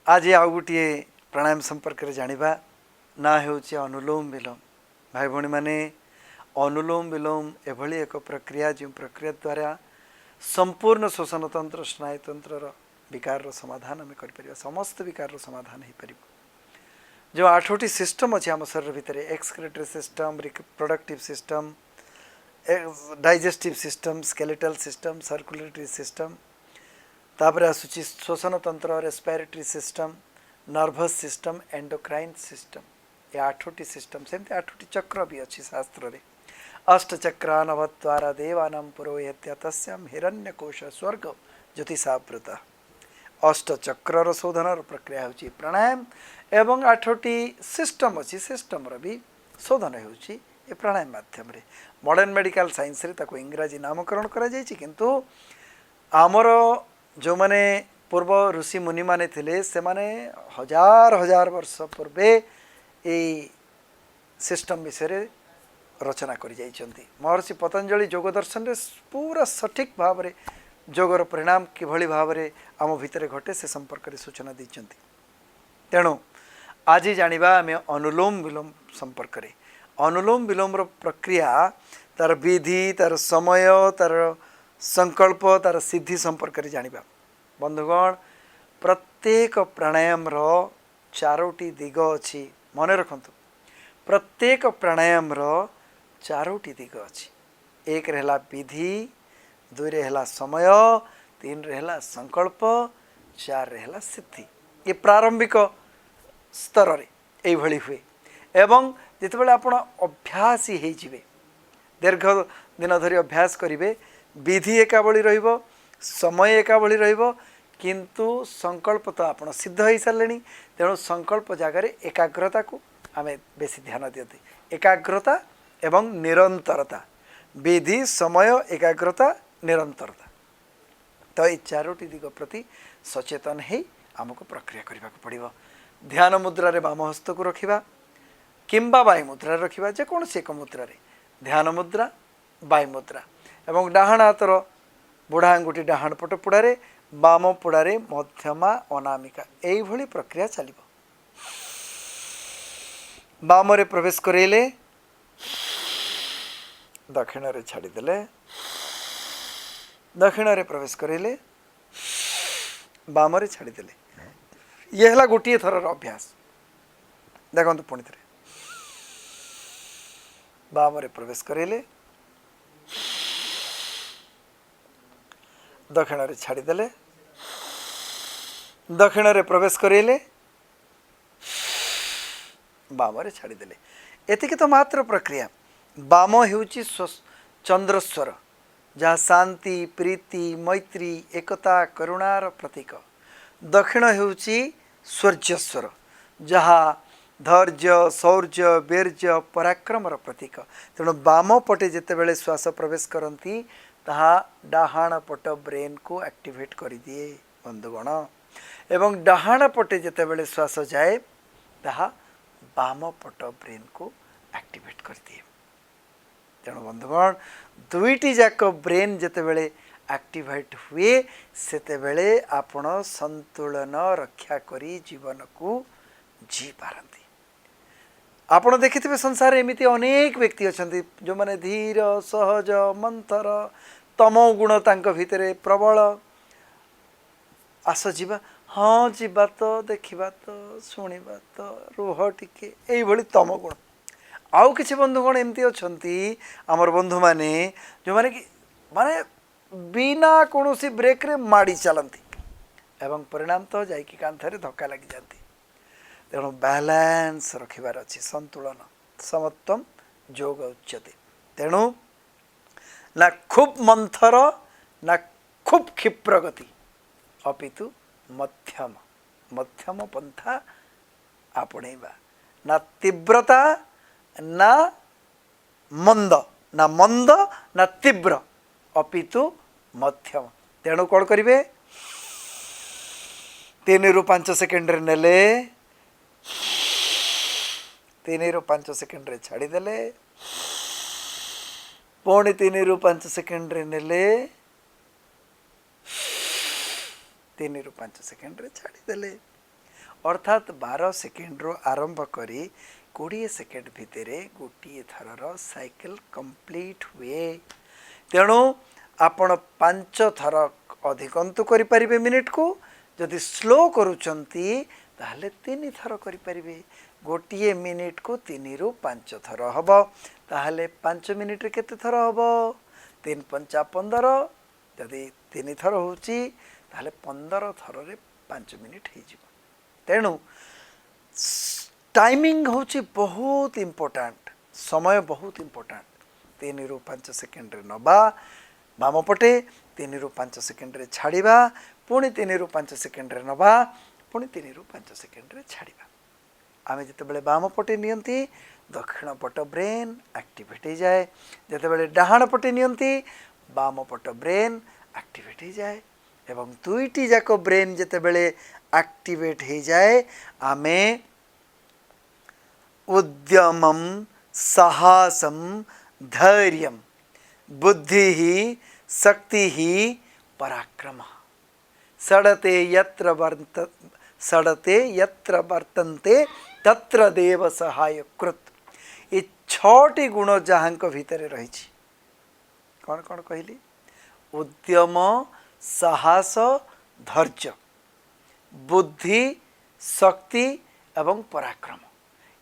ଆଜି ଆଉ ଗୋଟିଏ ପ୍ରାଣାୟାମ ସମ୍ପର୍କରେ ଜାଣିବା। ନାଁ ହେଉଛି ଅନୁଲୋମ ବିଲୋମ। ଭାଇ ଭଉଣୀମାନେ, ଅନୁଲୋମ ବିଲୋମ ଏଭଳି ଏକ ପ୍ରକ୍ରିୟା, ଯେଉଁ ପ୍ରକ୍ରିୟା ଦ୍ୱାରା ସମ୍ପୂର୍ଣ୍ଣ ଶ୍ୱସନତନ୍ତ୍ର, ସ୍ନାୟୁତନ୍ତ୍ରର ବିକାରର ସମାଧାନ ଆମେ କରିପାରିବା। ସମସ୍ତ ବିକାରର ସମାଧାନ ହୋଇପାରିବ। ଯେଉଁ 8ଟି ସିଷ୍ଟମ୍ ଅଛି ଆମ ଶରୀର ଭିତରେ, excretory system, reproductive system, digestive system, skeletal system, circulatory system, ତାପରେ ଆସୁଛି ଶ୍ୱସନତନ୍ତ୍ର, respiratory system, nervous system, endocrine system। ଏ 8ଟି ସିଷ୍ଟମ୍। ସେମିତି 8ଟି ଚକ୍ର ବି ଅଛି ଶାସ୍ତ୍ରରେ। ଅଷ୍ଟଚକ୍ରାନବଦ୍ୱାରା ଦେବାନାಂ ପୁରୋହିତ୍ୟ ତସ୍ୟାಂ ହିରଣ୍ୟକୋଶ ସ୍ୱର୍ଗ ଜ୍ୟୋତିଷାବୃତ। ଅଷ୍ଟଚକ୍ରର ଶୋଧନର ପ୍ରକ୍ରିୟା ହେଉଛି ପ୍ରାଣାୟାମ ଏବଂ 8ଟି ସିଷ୍ଟମ୍ ଅଛି, ସିଷ୍ଟମ୍ର ବି ଶୋଧନ ହେଉଛି ଏ ପ୍ରାଣାୟାମ ମାଧ୍ୟମରେ। ମଡ଼ର୍ଣ୍ଣ ମେଡ଼ିକାଲ ସାଇନ୍ସରେ ତାକୁ ଇଂରାଜୀ ନାମକରଣ କରାଯାଇଛି, କିନ୍ତୁ ଆମର ଯେଉଁମାନେ ପୂର୍ବ ଋଷି ମୁନିମାନେ ଥିଲେ, ସେମାନେ ହଜାର ହଜାର ବର୍ଷ ପୂର୍ବେ ଏଇ ସିଷ୍ଟମ୍ ବିଷୟରେ ରଚନା କରିଯାଇଛନ୍ତି। ମହର୍ଷି ପତଞ୍ଜଳି ଯୋଗ ଦର୍ଶନରେ ପୁରା ସଠିକ୍ ଭାବରେ ଯୋଗର ପରିଣାମ କିଭଳି ଭାବରେ ଆମ ଭିତରେ ଘଟେ, ସେ ସମ୍ପର୍କରେ ସୂଚନା ଦେଇଛନ୍ତି। ତେଣୁ ଆଜି ଜାଣିବା ଆମେ ଅନୁଲୋମ ବିଲୋମ ସମ୍ପର୍କରେ। ଅନୁଲୋମ ବିଲୋମର ପ୍ରକ୍ରିୟା, ତାର ବିଧି, ତାର ସମୟ, ତାର ସଂକଳ୍ପ, ତାର ସିଦ୍ଧି ସମ୍ପର୍କରେ ଜାଣିବା। ବନ୍ଧୁଗଣ, ପ୍ରତ୍ୟେକ ପ୍ରାଣାୟାମର ଚାରୋଟି ଦିଗ ଅଛି। ମନେ ରଖନ୍ତୁ, ପ୍ରତ୍ୟେକ ପ୍ରାଣାୟାମର ଚାରୋଟି ଦିଗ ଅଛି। ଏକରେ ହେଲା ବିଧି, ଦୁଇରେ ହେଲା ସମୟ, ତିନିରେ ହେଲା ସଂକଳ୍ପ, ଚାରିରେ ହେଲା ସିଦ୍ଧି। ଏ ପ୍ରାରମ୍ଭିକ ସ୍ତରରେ ଏଇଭଳି ହୁଏ ଏବଂ ଯେତେବେଳେ ଆପଣ ଅଭ୍ୟାସୀ ହେଇଯିବେ, ଦୀର୍ଘ ଦିନ ଧରି ଅଭ୍ୟାସ କରିବେ, ବିଧି ଏକା ଭଳି ରହିବ, ସମୟ ଏକା ଭଳି ରହିବ, କିନ୍ତୁ ସଂକଳ୍ପ ତ ଆପଣ ସିଦ୍ଧ ହେଇସାରିଲେଣି। ତେଣୁ ସଂକଳ୍ପ ଜାଗାରେ ଏକାଗ୍ରତାକୁ ଆମେ ବେଶୀ ଧ୍ୟାନ ଦିଅନ୍ତି। ଏକାଗ୍ରତା ଏବଂ ନିରନ୍ତରତା। ବିଧି, ସମୟ, ଏକାଗ୍ରତା, ନିରନ୍ତରତା। ତ ଏଇ ଚାରୋଟି ଦିଗ ପ୍ରତି ସଚେତନ ହେଇ ଆମକୁ ପ୍ରକ୍ରିୟା କରିବାକୁ ପଡ଼ିବ। ଧ୍ୟାନ ମୁଦ୍ରାରେ ବାମ ହସ୍ତକୁ ରଖିବା କିମ୍ବା ବାୟୁ ମୁଦ୍ରାରେ ରଖିବା, ଯେକୌଣସି ଏକ ମୁଦ୍ରାରେ, ଧ୍ୟାନ ମୁଦ୍ରା, ବାୟୁ ମୁଦ୍ରା ଏବଂ ଡାହାଣ ହାତର ବୁଢ଼ା ଆଙ୍ଗୁଠି ଡାହାଣ ପଟ ପୁଡ଼ାରେ, ବାମ ପୁଡ଼ାରେ ମଧ୍ୟମା, ଅନାମିକା। ଏଇଭଳି ପ୍ରକ୍ରିୟା ଚାଲିବ। ବାମରେ ପ୍ରବେଶ କରେଇଲେ, ଦକ୍ଷିଣରେ ଛାଡ଼ିଦେଲେ। ଦକ୍ଷିଣରେ ପ୍ରବେଶ କରେଇଲେ, ବାମରେ ଛାଡ଼ିଦେଲେ। ଇଏ ହେଲା ଗୋଟିଏ ଥରର ଅଭ୍ୟାସ। ଦେଖନ୍ତୁ, ପୁଣି ଥରେ ବାମରେ ପ୍ରବେଶ କରେଇଲେ, ଦକ୍ଷିଣରେ ଛାଡ଼ିଦେଲେ। ଦକ୍ଷିଣରେ ପ୍ରବେଶ କରେଇଲେ, ବାମରେ ଛାଡ଼ିଦେଲେ। ଏତିକି ତ ମାତ୍ର ପ୍ରକ୍ରିୟା। ବାମ ହେଉଛି ଚନ୍ଦ୍ରସ୍ୱର, ଯାହା ଶାନ୍ତି, ପ୍ରୀତି, ମୈତ୍ରୀ, ଏକତା, କରୁଣାର ପ୍ରତୀକ। ଦକ୍ଷିଣ ହେଉଛି ସୂର୍ଯ୍ୟସ୍ୱର, ଯାହା ଧୈର୍ଯ୍ୟ, ଶୌର୍ଯ୍ୟ, ବୀର୍ଯ୍ୟ, ପରାକ୍ରମର ପ୍ରତୀକ। ତେଣୁ ବାମ ପଟେ ଯେତେବେଳେ ଶ୍ୱାସ ପ୍ରବେଶ କରନ୍ତି, ତାହା ଡାହାଣ ପଟ ବ୍ରେନ୍କୁ ଆକ୍ଟିଭେଟ୍ କରିଦିଏ ବନ୍ଧୁଗଣ, ଏବଂ ଡାହାଣ ପଟେ ଯେତେବେଳେ ଶ୍ୱାସ ଯାଏ, ତାହା ବାମ ପଟ ବ୍ରେନ୍କୁ ଆକ୍ଟିଭେଟ୍ କରିଦିଏ। ତେଣୁ ବନ୍ଧୁଗଣ, ଦୁଇଟି ଯାକ ବ୍ରେନ୍ ଯେତେବେଳେ ଆକ୍ଟିଭେଟ୍ ହୁଏ, ସେତେବେଳେ ଆପଣ ସନ୍ତୁଳନ ରକ୍ଷା କରି ଜୀବନକୁ ଜିଇପାରନ୍ତି। ଆପଣ ଦେଖିଥିବେ, ସଂସାରରେ ଏମିତି ଅନେକ ବ୍ୟକ୍ତି ଅଛନ୍ତି, ଯେଉଁମାନେ ଧୀର, ସହଜ, ମନ୍ଥର, ତମ ଗୁଣ ତାଙ୍କ ଭିତରେ ପ୍ରବଳ। ଆସ ଯିବା, ହଁ ଯିବା ତ, ଦେଖିବା ତ, ଶୁଣିବା ତ, ରୁହ ଟିକେ, ଏଇଭଳି ତମ ଗୁଣ। ଆଉ କିଛି ବନ୍ଧୁଗଣ ଏମିତି ଅଛନ୍ତି, ଆମର ବନ୍ଧୁମାନେ, ଯେଉଁମାନେ କି ମାନେ ବିନା କୌଣସି ବ୍ରେକ୍ରେ ମାଡ଼ି ଚାଲନ୍ତି ଏବଂ ପରିଣାମ ତ ଯାଇକି କାନ୍ଥରେ ଧକ୍କା ଲାଗିଯାନ୍ତି। ତେଣୁ ବାଲାନ୍ସ ରଖିବାର ଅଛି, ସନ୍ତୁଳନ। ସମତ୍ୱମ ଯୋଗ ଉଚ୍ୟତେ। ତେଣୁ ନା ଖୁବ୍ ମନ୍ଥର, ନା ଖୁବ୍ କ୍ଷିପ୍ର ଗତି, ଅପିତୁ ମଧ୍ୟମ, ମଧ୍ୟମ ପନ୍ଥା ଆପଣେଇବା। ନା ତୀବ୍ରତା ନା ମନ୍ଦ, ନା ମନ୍ଦ ନା ତୀବ୍ର, ଅପିତୁ ମଧ୍ୟମ। ତେଣୁ କ'ଣ କରିବେ? 3ରୁ 5 ସେକେଣ୍ଡରେ ନେଲେ, 3ରୁ 5 ସେକେଣ୍ଡରେ ଛାଡ଼ିଦେଲେ, ପୁଣି 3ରୁ 5 ସେକେଣ୍ଡରେ ନେଲେ, 3ରୁ 5 ସେକେଣ୍ଡରେ ଛାଡ଼ିଦେଲେ। ଅର୍ଥାତ୍ 12 ସେକେଣ୍ଡରୁ ଆରମ୍ଭ କରି 20 ସେକେଣ୍ଡ ଭିତରେ ଗୋଟିଏ ଥରର ସାଇକେଲ କମ୍ପ୍ଲିଟ୍ ହୁଏ। ତେଣୁ ଆପଣ 5 ଥର ଅଧିକନ୍ତୁ କରିପାରିବେ ମିନିଟକୁ। ଯଦି ସ୍ଲୋ କରୁଛନ୍ତି, ତାହେଲେ 3 ଥର କରିପାରିବେ। ଗୋଟିଏ ମିନିଟକୁ 3ରୁ 5 ଥର ହେବ। ତାହେଲେ 5 ମିନିଟରେ କେତେ ଥର ହେବ? 3 ପଞ୍ଚା 15। ଯଦି 3 ଥର ହେଉଛି, ତାହେଲେ 15 ଥରରେ 5 ମିନିଟ୍ ହେଇଯିବ। ତେଣୁ ଟାଇମିଂ ହେଉଛି ବହୁତ ଇମ୍ପୋର୍ଟାଣ୍ଟ, ସମୟ ବହୁତ ଇମ୍ପୋର୍ଟାଣ୍ଟ। 3ରୁ 5 ସେକେଣ୍ଡରେ ନେବା ବାମ ପଟେ, 3ରୁ 5 ସେକେଣ୍ଡରେ ଛାଡ଼ିବା, ପୁଣି 3ରୁ 5 ସେକେଣ୍ଡରେ ନେବା, ପୁଣି 3ରୁ 5 ସେକେଣ୍ଡରେ ଛାଡ଼ିବା। ଆମେ ଯେତେବେଳେ ବାମ ପଟେ ନିଅନ୍ତି, ଦକ୍ଷିଣ ପଟ ବ୍ରେନ୍ ଆକ୍ଟିଭେଟ୍ ହେଇଯାଏ। ଯେତେବେଳେ ଡାହାଣ ପଟେ ନିଅନ୍ତି, ବାମ ପଟ ବ୍ରେନ୍ ଆକ୍ଟିଭେଟ୍ ହେଇଯାଏ ଏବଂ ଦୁଇଟି ଯାକ ବ୍ରେନ୍ ଯେତେବେଳେ ଆକ୍ଟିଭେଟ୍ ହେଇଯାଏ, ଆମେ ଉଦ୍ୟମಂ ସାହସಂ ଧୈର୍ଯ୍ୟಂ ବୁଦ୍ଧି ଶକ୍ତି ପରାକ୍ରମ ଷଡ଼ତେ ୟତ୍ର ବର୍ତ ଷଡ଼ତେ ୟତ୍ର ବର୍ତ୍ତନ୍ତେ ତତ୍ର ଦେବ ସହାୟ କୃତ। ଏ 6ଟି ଗୁଣ ଯାହାଙ୍କ ଭିତରେ ରହିଛି, କ'ଣ କ'ଣ କହିଲି? ଉଦ୍ୟମ, ସାହସ, ଧୈର୍ଯ୍ୟ, ବୁଦ୍ଧି, ଶକ୍ତି ଏବଂ ପରାକ୍ରମ।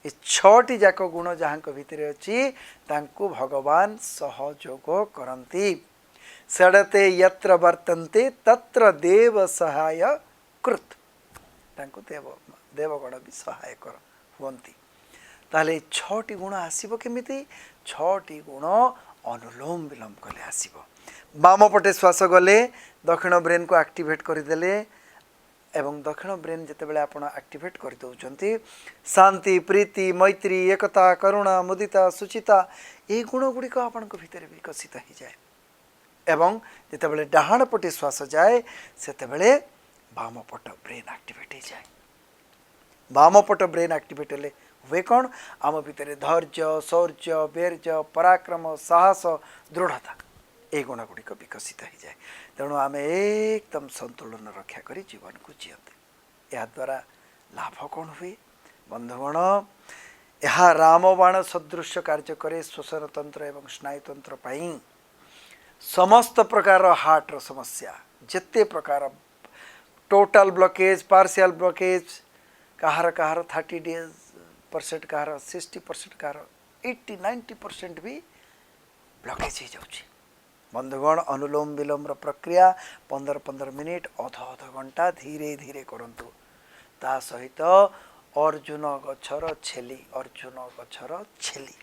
ଏ 6ଟି ଯାକ ଗୁଣ ଯାହାଙ୍କ ଭିତରେ ଅଛି, ତାଙ୍କୁ ଭଗବାନ ସହଯୋଗ କରନ୍ତି। ଷଡ଼ତେ ୟତ୍ର ବର୍ତ୍ତନ୍ତେ ତତ୍ର ଦେବ ସହାୟ କୃତ। ତାଙ୍କୁ ଦେବଗଣ ବି ସହାୟକ ହୁଅନ୍ତି। ତାହେଲେ ଏ 6ଟି ଗୁଣ ଆସିବ କେମିତି? 6ଟି ଗୁଣ ଅନୁଲୋମ ବିଲୋମ କଲେ ଆସିବ। ବାମ ପଟେ ଶ୍ୱାସ ଗଲେ ଦକ୍ଷିଣ ବ୍ରେନ୍କୁ ଆକ୍ଟିଭେଟ୍ କରିଦେଲେ ଏବଂ ଦକ୍ଷିଣ ବ୍ରେନ୍ ଯେତେବେଳେ ଆପଣ ଆକ୍ଟିଭେଟ୍ କରିଦେଉଛନ୍ତି, ଶାନ୍ତି, ପ୍ରୀତି, ମୈତ୍ରୀ, ଏକତା, କରୁଣା, ମୁଦିତା, ସୁଚିତା, ଏଇ ଗୁଣ ଗୁଡ଼ିକ ଆପଣଙ୍କ ଭିତରେ ବିକଶିତ ହେଇଯାଏ। ଏବଂ ଯେତେବେଳେ ଡାହାଣ ପଟେ ଶ୍ୱାସ ଯାଏ, ସେତେବେଳେ ବାମ ପଟ ବ୍ରେନ୍ ଆକ୍ଟିଭେଟ୍ ହେଇଯାଏ। ବାମ ପଟ ବ୍ରେନ୍ ଆକ୍ଟିଭେଟ୍ ହେଲେ ହୁଏ କ'ଣ? ଆମ ଭିତରେ ଧୈର୍ଯ୍ୟ, ଶୌର୍ଯ୍ୟ, ବୀର୍ଯ୍ୟ, ପରାକ୍ରମ, ସାହସ, ଦୃଢ଼ତା, ଏଇ ଗୁଣ ଗୁଡ଼ିକ ବିକଶିତ ହେଇଯାଏ। ତେଣୁ ଆମେ ଏକଦମ ସନ୍ତୁଳନ ରକ୍ଷା କରି ଜୀବନକୁ ଜିଅନ୍ତି। ଏହାଦ୍ୱାରା ଲାଭ କ'ଣ ହୁଏ ବନ୍ଧୁଗଣ? ଏହା ରାମବାଣ ସଦୃଶ୍ୟ କାର୍ଯ୍ୟ କରେ ଶ୍ୱସନତନ୍ତ୍ର ଏବଂ ସ୍ନାୟୁତନ୍ତ୍ର ପାଇଁ। ସମସ୍ତ ପ୍ରକାର ହାର୍ଟର ସମସ୍ୟା, ଯେତେ ପ୍ରକାର ଟୋଟାଲ ବ୍ଲକେଜ୍, ପାର୍ସିଆଲ ବ୍ଲକେଜ୍, କାହାର କାହାର 30 ଡେଜ୍ ପରସେଣ୍ଟ, କାହାର 60%, କାହାର 80-90% ବି ବ୍ଲକେଜ୍ ହେଇଯାଉଛି। ବନ୍ଧୁଗଣ, ଅନୁଲୋମ ବିଲୋମର ପ୍ରକ୍ରିୟା 15 15 ମିନିଟ୍, ଅଧ ଅଧ ଘଣ୍ଟା ଧୀରେ ଧୀରେ କରନ୍ତୁ। ତା ସହିତ ଅର୍ଜୁନ ଗଛର ଛେଲି, ଅର୍ଜୁନ ଗଛର ଛେଲି,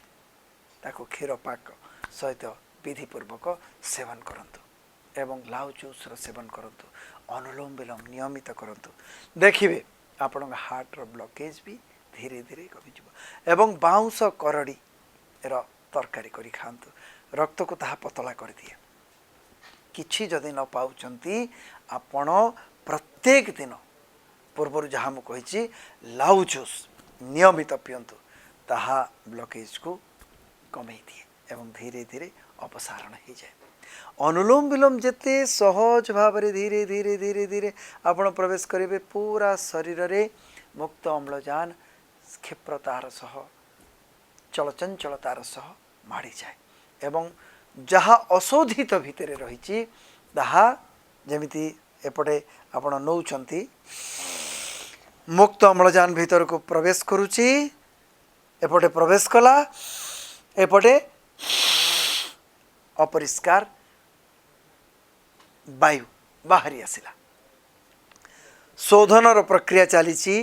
ତାକୁ କ୍ଷୀର ପାକ ସହିତ ବିଧିପୂର୍ବକ ସେବନ କରନ୍ତୁ ଏବଂ ଲାଉ ଜୁସ୍ର ସେବନ କରନ୍ତୁ। ଅନୁଲୋମ ବିଲୋମ ନିୟମିତ କରନ୍ତୁ। ଦେଖିବେ, ଆପଣଙ୍କ ହାର୍ଟର ବ୍ଲକେଜ୍ ବି ଧୀରେ ଧୀରେ କମିଯିବ। ଏବଂ ବାଉଁଶ କରଡ଼ିର ତରକାରୀ କରି ଖାଆନ୍ତୁ। ରକ୍ତକୁ ତାହା ପତଳା କରିଦିଏ। କିଛି ଯଦି ନ ପାଉଛନ୍ତି, ଆପଣ ପ୍ରତ୍ୟେକ ଦିନ ପୂର୍ବରୁ ଯାହା ମୁଁ କହିଛି, ଲାଉ ଜୁସ୍ ନିୟମିତ ପିଅନ୍ତୁ। ତାହା ବ୍ଲକେଜ୍କୁ କମେଇ ଦିଏ ଏବଂ ଧୀରେ ଧୀରେ ଅପସାରଣ ହେଇଯାଏ। ଅନୁଲୋମ ବିଲୋମ ଯେତେ ସହଜ ଭାବରେ ଧୀରେ ଧୀରେ ଧୀରେ ଧୀରେ ଆପଣ ପ୍ରବେଶ କରିବେ, ପୁରା ଶରୀରରେ ମୁକ୍ତ ଅମ୍ଳଜାନ କ୍ଷିପ୍ରତାର ସହ, ଚଳଚଞ୍ଚଳତାର ସହ ମାଡ଼ିଯାଏ ଏବଂ ଯାହା ଅଶୋଧିତ ଭିତରେ ରହିଛି, ତାହା ଯେମିତି ଏପଟେ ଆପଣ ନେଉଛନ୍ତି, ମୁକ୍ତ ଅମ୍ଳଜାନ ଭିତରକୁ ପ୍ରବେଶ କରୁଛି, ଏପଟେ ପ୍ରବେଶ କଲା, ଏପଟେ ଅପରିଷ୍କାର ବାୟୁ ବାହାରି ଆସିଲା। ଶୋଧନର ପ୍ରକ୍ରିୟା ଚାଲିଛି,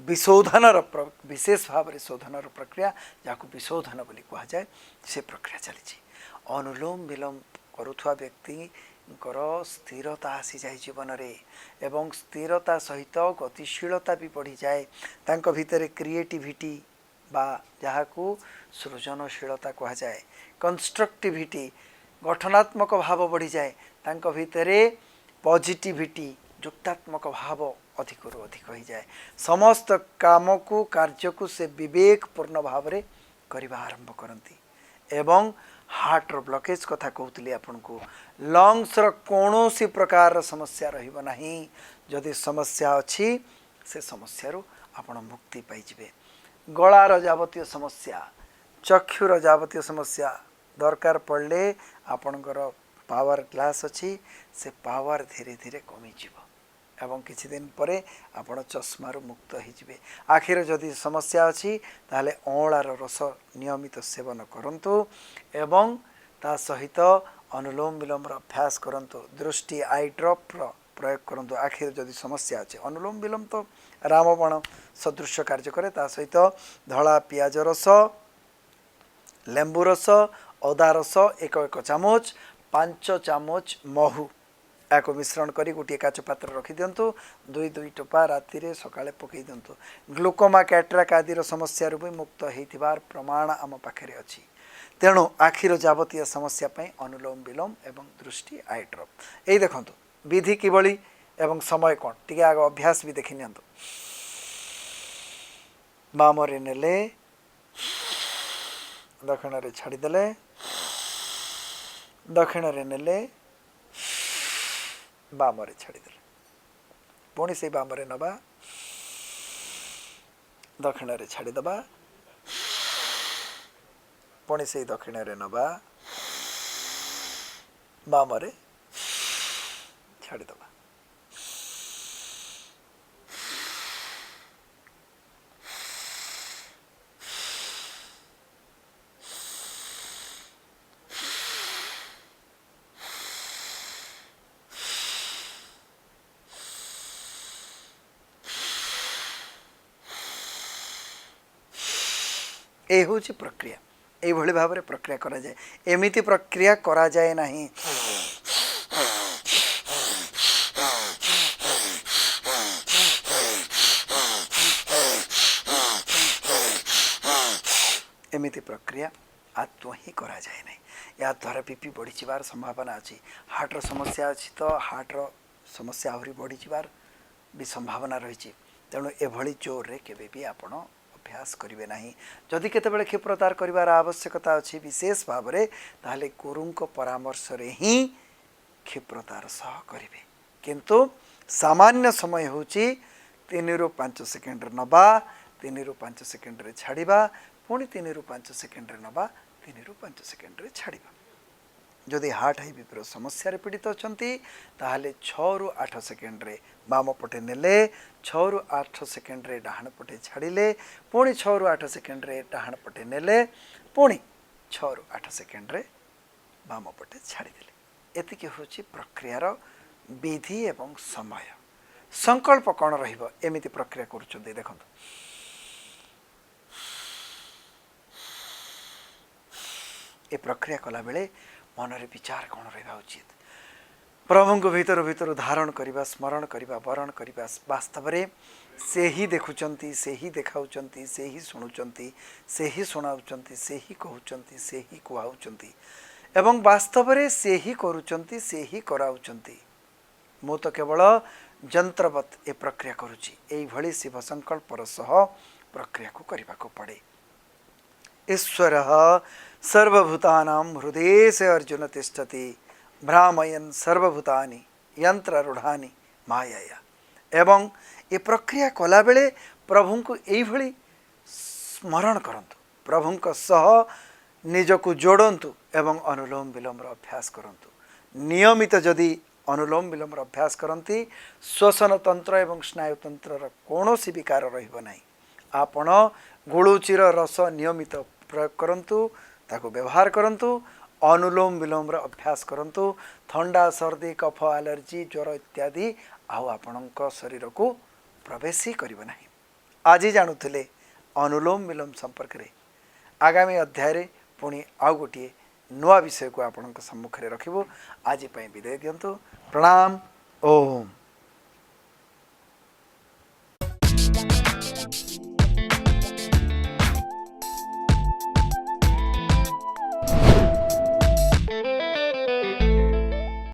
ବିଶୋଧନର, ବିଶେଷ ଭାବରେ ଶୋଧନର ପ୍ରକ୍ରିୟା, ଯାହାକୁ ବିଶୋଧନ ବୋଲି କୁହାଯାଏ, ସେ ପ୍ରକ୍ରିୟା ଚାଲିଛି। ଅନୁଲୋମ ବିଲୋମ କରୁଥିବା ବ୍ୟକ୍ତିଙ୍କର ସ୍ଥିରତା ଆସିଯାଏ ଜୀବନରେ ଏବଂ ସ୍ଥିରତା ସହିତ ଗତିଶୀଳତା ବି ବଢ଼ିଯାଏ। ତାଙ୍କ ଭିତରେ କ୍ରିଏଟିଭିଟି ବା ଯାହାକୁ ସୃଜନଶୀଳତା କୁହାଯାଏ, କନଷ୍ଟ୍ରକ୍ଟିଭିଟି, ଗଠନାତ୍ମକ ଭାବ ବଢ଼ିଯାଏ। ତାଙ୍କ ଭିତରେ ପଜିଟିଭିଟି, ଯୁକ୍ତାତ୍ମକ ଭାବ ଅଧିକରୁ ଅଧିକ ହୋଇଯାଏ। ସମସ୍ତ କାମକୁ, କାର୍ଯ୍ୟକୁ ସେ ବିବେକପୂର୍ଣ୍ଣ ଭାବରେ କରିବା ଆରମ୍ଭ କରନ୍ତି। ଏବଂ ହାର୍ଟର ବ୍ଲକେଜ୍ କଥା କହୁଥିଲି ଆପଣଙ୍କୁ, ଲଙ୍ଗସର କୌଣସି ପ୍ରକାରର ସମସ୍ୟା ରହିବ ନାହିଁ। ଯଦି ସମସ୍ୟା ଅଛି, ସେ ସମସ୍ୟାରୁ ଆପଣ ମୁକ୍ତି ପାଇଯିବେ। ଗଳାର ଯାବତୀୟ ସମସ୍ୟା, ଚକ୍ଷୁର ଯାବତୀୟ ସମସ୍ୟା, ଦରକାର ପଡ଼ିଲେ ଆପଣଙ୍କର ପାୱାର ଗ୍ଲାସ୍ ଅଛି, ସେ ପାୱାର ଧୀରେ ଧୀରେ କମିଯିବ ଏବଂ କିଛି ଦିନ ପରେ ଆପଣ ଚଷମାରୁ ମୁକ୍ତ ହେଇଯିବେ। ଆଖିର ଯଦି ସମସ୍ୟା ଅଛି ତାହେଲେ ଅଁଳାର ରସ ନିୟମିତ ସେବନ କରନ୍ତୁ ଏବଂ ତା ସହିତ ଅନୁଲୋମ ବିଲୋମର ଅଭ୍ୟାସ କରନ୍ତୁ। ଦୃଷ୍ଟି I ଡ୍ରପ୍ର ପ୍ରୟୋଗ କରନ୍ତୁ ଆଖିର ଯଦି ସମସ୍ୟା ଅଛି। ଅନୁଲୋମ ବିଲୋମ ତ ରାମବାଣ ସଦୃଶ କାର୍ଯ୍ୟ କରେ। ତା ସହିତ ଧଳା ପିଆଜ ରସ, ଲେମ୍ବୁ ରସ, ଅଦା ରସ ଏକ ଏକ ଚାମଚ, 5 ଚାମଚ ମହୁ, ଏହାକୁ ମିଶ୍ରଣ କରି ଗୋଟିଏ କାଚ ପାତ୍ର ରଖିଦିଅନ୍ତୁ। 2 2 ଟୋପା ରାତିରେ ସକାଳେ ପକାଇ ଦିଅନ୍ତୁ। ଗ୍ଲୁକୋମା, କ୍ୟାଟ୍ରାକ୍ ଆଦିର ସମସ୍ୟାରୁ ବି ମୁକ୍ତ ହେଇଥିବାର ପ୍ରମାଣ ଆମ ପାଖରେ ଅଛି। ତେଣୁ ଆଖିର ଯାବତୀୟ ସମସ୍ୟା ପାଇଁ ଅନୁଲୋମ ବିଲୋମ ଏବଂ ଦୃଷ୍ଟି I drop. ଏଇ ଦେଖନ୍ତୁ ବିଧି କିଭଳି ଏବଂ ସମୟ କ'ଣ, ଟିକେ ଆଗ ଅଭ୍ୟାସ ବି ଦେଖି ନିଅନ୍ତୁ। ବାମରେ ନେଲେ, ଦକ୍ଷିଣରେ ଛାଡ଼ିଦେଲେ, ଦକ୍ଷିଣରେ ନେଲେ, ବାମରେ ଛାଡ଼ିଦେଲେ, ପୁଣି ସେଇ ବାମରେ ନେବା, ଦକ୍ଷିଣରେ ଛାଡ଼ିଦେବା, ପୁଣି ସେଇ ଦକ୍ଷିଣରେ ନେବା, ବାମରେ ଛାଡ଼ିଦେବା। ଏ ହେଉଛି ପ୍ରକ୍ରିୟା। ଏଇଭଳି ଭାବରେ ପ୍ରକ୍ରିୟା କରାଯାଏ। ଏମିତି ପ୍ରକ୍ରିୟା କରାଯାଏ ନାହିଁ। ଏମିତି ପ୍ରକ୍ରିୟା ଆଦୌ ହିଁ କରାଯାଏ ନାହିଁ। ଏହାଦ୍ୱାରା ବି ପି ବଢ଼ିଯିବାର ସମ୍ଭାବନା ଅଛି। ହାର୍ଟର ସମସ୍ୟା ଅଛି ତ ହାର୍ଟର ସମସ୍ୟା ଆହୁରି ବଢ଼ିଯିବାର ବି ସମ୍ଭାବନା ରହିଛି। ତେଣୁ ଏଭଳି ଜୋରରେ କେବେ ବି ଆପଣ ଅଭ୍ୟାସ କରିବେ ନାହିଁ। ଯଦି କେତେବେଳେ କ୍ଷିପ୍ରତାର କରିବାର ଆବଶ୍ୟକତା ଅଛି ବିଶେଷ ଭାବରେ, ତାହେଲେ ଗୁରୁଙ୍କ ପରାମର୍ଶରେ ହିଁ କ୍ଷିପ୍ରତାର ସହ କରିବେ। କିନ୍ତୁ ସାମାନ୍ୟ ସମୟ ହେଉଛି 3ରୁ 5 ସେକେଣ୍ଡରେ ନେବା, 3ରୁ 5 ସେକେଣ୍ଡରେ ଛାଡ଼ିବା, ପୁଣି 3ରୁ 5 ସେକେଣ୍ଡରେ ନେବା, 3ରୁ 5 ସେକେଣ୍ଡରେ ଛାଡ଼ିବା। ଯଦି ହାର୍ଟ ହାଇ ବିପିର ସମସ୍ୟାରେ ପୀଡ଼ିତ ଅଛନ୍ତି ତାହେଲେ 6ରୁ 8 ସେକେଣ୍ଡରେ ବାମ ପଟେ ନେଲେ, 6ରୁ 8 ସେକେଣ୍ଡରେ ଡାହାଣ ପଟେ ଛାଡ଼ିଲେ, ପୁଣି 6ରୁ 8 ସେକେଣ୍ଡରେ ଡାହାଣ ପଟେ ନେଲେ, ପୁଣି 6ରୁ 8 ସେକେଣ୍ଡରେ ବାମ ପଟେ ଛାଡ଼ିଦେଲେ। ଏତିକି ହେଉଛି ପ୍ରକ୍ରିୟାର ବିଧି ଏବଂ ସମୟ। ସଂକଳ୍ପ କ'ଣ ରହିବ? ଏମିତି ପ୍ରକ୍ରିୟା କରୁଛନ୍ତି ଦେଖନ୍ତୁ। ଏ ପ୍ରକ୍ରିୟା କଲାବେଳେ ମନରେ ବିଚାର କ'ଣ ରହିବା ଉଚିତ? ପ୍ରଭୁଙ୍କୁ ଭିତରୁ ଭିତରୁ ଧାରଣ କରିବା, ସ୍ମରଣ କରିବା, ବରଣ କରିବା। ବାସ୍ତବରେ ସେ ହିଁ ଦେଖୁଛନ୍ତି, ସେ ହିଁ ଦେଖାଉଛନ୍ତି, ସେ ହିଁ ଶୁଣୁଛନ୍ତି, ସେ ହିଁ ଶୁଣାଉଛନ୍ତି, ସେ ହିଁ କହୁଛନ୍ତି, ସେ ହିଁ କୁହାଉଛନ୍ତି ଏବଂ ବାସ୍ତବରେ ସେ ହିଁ କରୁଛନ୍ତି, ସେ ହିଁ କରାଉଛନ୍ତି। ମୁଁ ତ କେବଳ ଯନ୍ତ୍ରବତ୍ ଏ ପ୍ରକ୍ରିୟା କରୁଛି। ଏଇଭଳି ଶିବ ସଂକଳ୍ପର ସହ ପ୍ରକ୍ରିୟାକୁ କରିବାକୁ ପଡ଼େ। ଈଶ୍ୱର ସର୍ବଭୂତାନାं ହୃଦୟେଶ ଅର୍ଜୁନ ତିଷ୍ଠତି ଭ୍ରାମୟନ୍ ସର୍ବଭୂତାନି ଯନ୍ତ୍ରାରୂଢ଼ାନି ମାୟୟା। ଏବଂ ଏ ପ୍ରକ୍ରିୟା କଲାବେଳେ ପ୍ରଭୁଙ୍କୁ ଏଇଭଳି ସ୍ମରଣ କରନ୍ତୁ, ପ୍ରଭୁଙ୍କ ସହ ନିଜକୁ ଯୋଡ଼ନ୍ତୁ ଏବଂ ଅନୁଲୋମ ବିଲୋମର ଅଭ୍ୟାସ କରନ୍ତୁ। ନିୟମିତ ଯଦି ଅନୁଲୋମ ବିଲୋମର ଅଭ୍ୟାସ କରନ୍ତି, ଶ୍ୱସନ ତନ୍ତ୍ର ଏବଂ ସ୍ନାୟୁତନ୍ତ୍ରର କୌଣସି ବିକାର ରହିବ ନାହିଁ। ଆପଣ ଗୁଳୁଚିର ରସ ନିୟମିତ ପ୍ରୟୋଗ କରନ୍ତୁ, ତାକୁ ବ୍ୟବହାର କରନ୍ତୁ, ଅନୁଲୋମ ବିଲୋମର ଅଭ୍ୟାସ କରନ୍ତୁ। ଥଣ୍ଡା, ସର୍ଦ୍ଦି, କଫ, ଆଲର୍ଜି, ଜ୍ୱର ଇତ୍ୟାଦି ଆଉ ଆପଣଙ୍କ ଶରୀରକୁ ପ୍ରବେଶ ହିଁ କରିବ ନାହିଁ। ଆଜି ଜାଣୁଥିଲେ ଅନୁଲୋମ ବିଲୋମ ସମ୍ପର୍କରେ। ଆଗାମୀ ଅଧ୍ୟାୟରେ ପୁଣି ଆଉ ଗୋଟିଏ ନୂଆ ବିଷୟକୁ ଆପଣଙ୍କ ସମ୍ମୁଖରେ ରଖିବୁ। ଆଜି ପାଇଁ ବିଦାୟ ଦିଅନ୍ତୁ। ପ୍ରଣାମ। ଓମ୍।